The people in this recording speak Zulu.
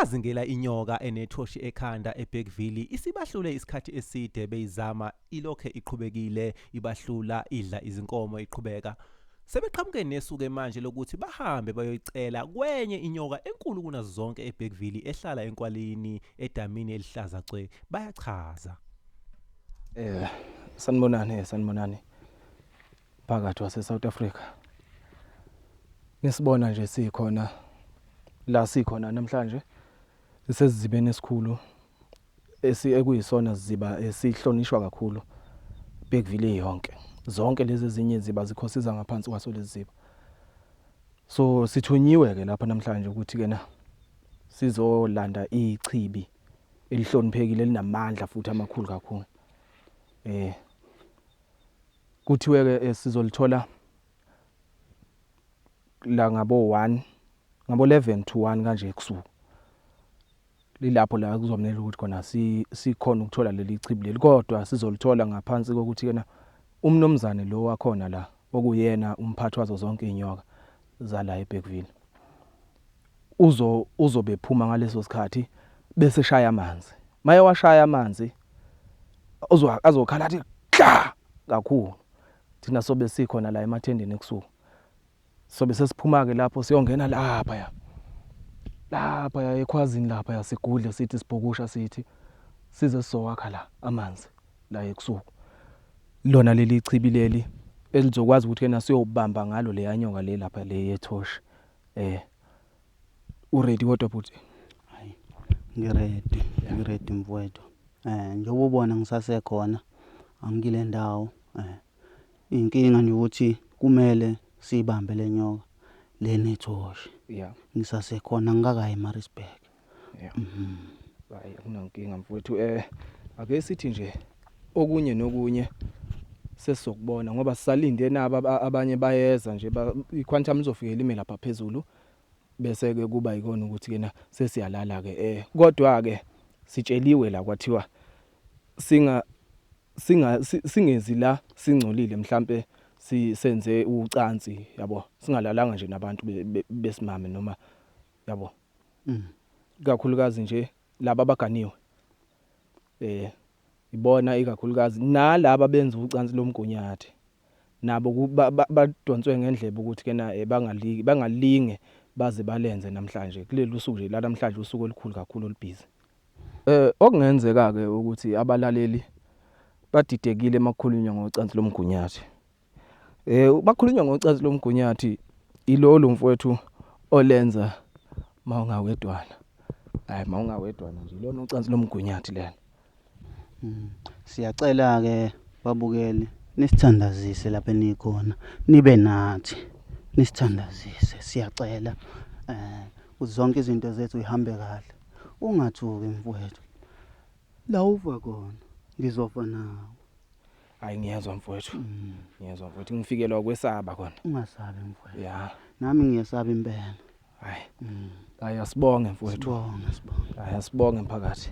Abazingela inyoka enethoshi ekhanda eBergville isibahlule isikhathi eside beyizama ilokhe iqhubekile ibahlula idla izinkomo iqhubeka. Sebeqhamuke nesu-ke manje lokuthi bahambe bayoyicela kwenye inyoka enkulu kunazo zonke eBergville ehlala enkwalini edamini elihlaza cwe. Bayachaza. Sanibonani, sanibonani. Phakathi wase South Africa. Nisibona nje sikhona la sikhona namhlanje sisezibeni esikhulu esi ekuyisona siziba esihlonishwa kakhulu Bergville yonke. Zonke lezi ezinye iziba zikhosiza ngaphansi kwaso lezi ziba. So sithunyiwe ke lapha namhlanje ukuthi ke na sizolanda ichibi elihloniphekile elinamandla futhi amakhulu kakhulu. Kuthiwe ke sizolithola la ngabo 1 ngabo 11 to 1 kanje ebusuku. Lilapho la kuzomela ukuthi khona sikhona ukuthola leli chibi leli kodwa sizolithola ngaphansi kokuthi kena umnomzane lo wakhona la okuyena umphathi wazo zonke inyoka zala eBergville uzobe phuma ngaleso sikhathi bese shaya amanzi maye washaya amanzi azokhala athi kla kakhulu. Thina sobe sikhona la emathendeni ebusuku, sobe sesiphuma ke lapho siyongena lapha ya lapha ya ekhwazini lapha ya sigudle sithi sibhukusha sithi size sizowakha la amanzi la ebusuku. Lona leli chibi leli elizokwazi ukuthi kena siyobamba ngalo leya nyoka le lapha le yethoshi. Uready kodwa bhuti? Hayi, ngiready, ngiready mfowethu. Njengoba ubona ngisasekhona angikile ndawo. Inkinga nje ukuthi kumele sibambe le nyoka le nethoshi. Ngisasekhona ngikakayi eMaritzburg. Hayi, akunankinga mfowethu. Ake sithi nje okunye nokunye sesizokubona ngoba sisalinde naba abanye bayeza nje iQuantum izofika lime lapha phezulu bese ke kuba ikona ukuthi ke na sesiyalala ke. Kodwa ke sitsheliwe la kwathiwa singa singa singezi la singcolile mhlambe sisenze ucansi yabo, singalalanga nje nabantu besimame noma yabo. Ikakhulukazi nje laba abaganiwe ibona ikakhulukazi nalaba benza ucansi lomgunyathi nabo badonswe ngendlebe ukuthi kena bangalinge baze balenze namhlanje kuleli suku nje la namhlanje usuku olukhulu kakhulu olubhizi. Okungenzeka ke ukuthi abalaleli badidekile emakhulunywa ngocansi lomgunyathi. Bakhulunywa ngocansi lomgunyathi ilolu mfowethu olenza mawungawedwana. Hayi, mawungawedwana nje lona ucansi lomgunyathi lelo. Siyacela ke babukeli nisithandazise lapha enikhona, nibe nathi nisithandazise, siyacela zonke izinto zethu zihambe kahle. Ungathuki mfowethu, la ufa khona ngizofa nawe. Hayi, ngiyezwa mfowethu, ngiyezwa mfowethu, ngifikelwa ukwesaba khona. Ungasabi mfowethu. Nami ngiyesaba impela. Hayi. Hayi, asibonge mfowethu. Sibonge, sibonge. Hayi, asibonge mphakathi.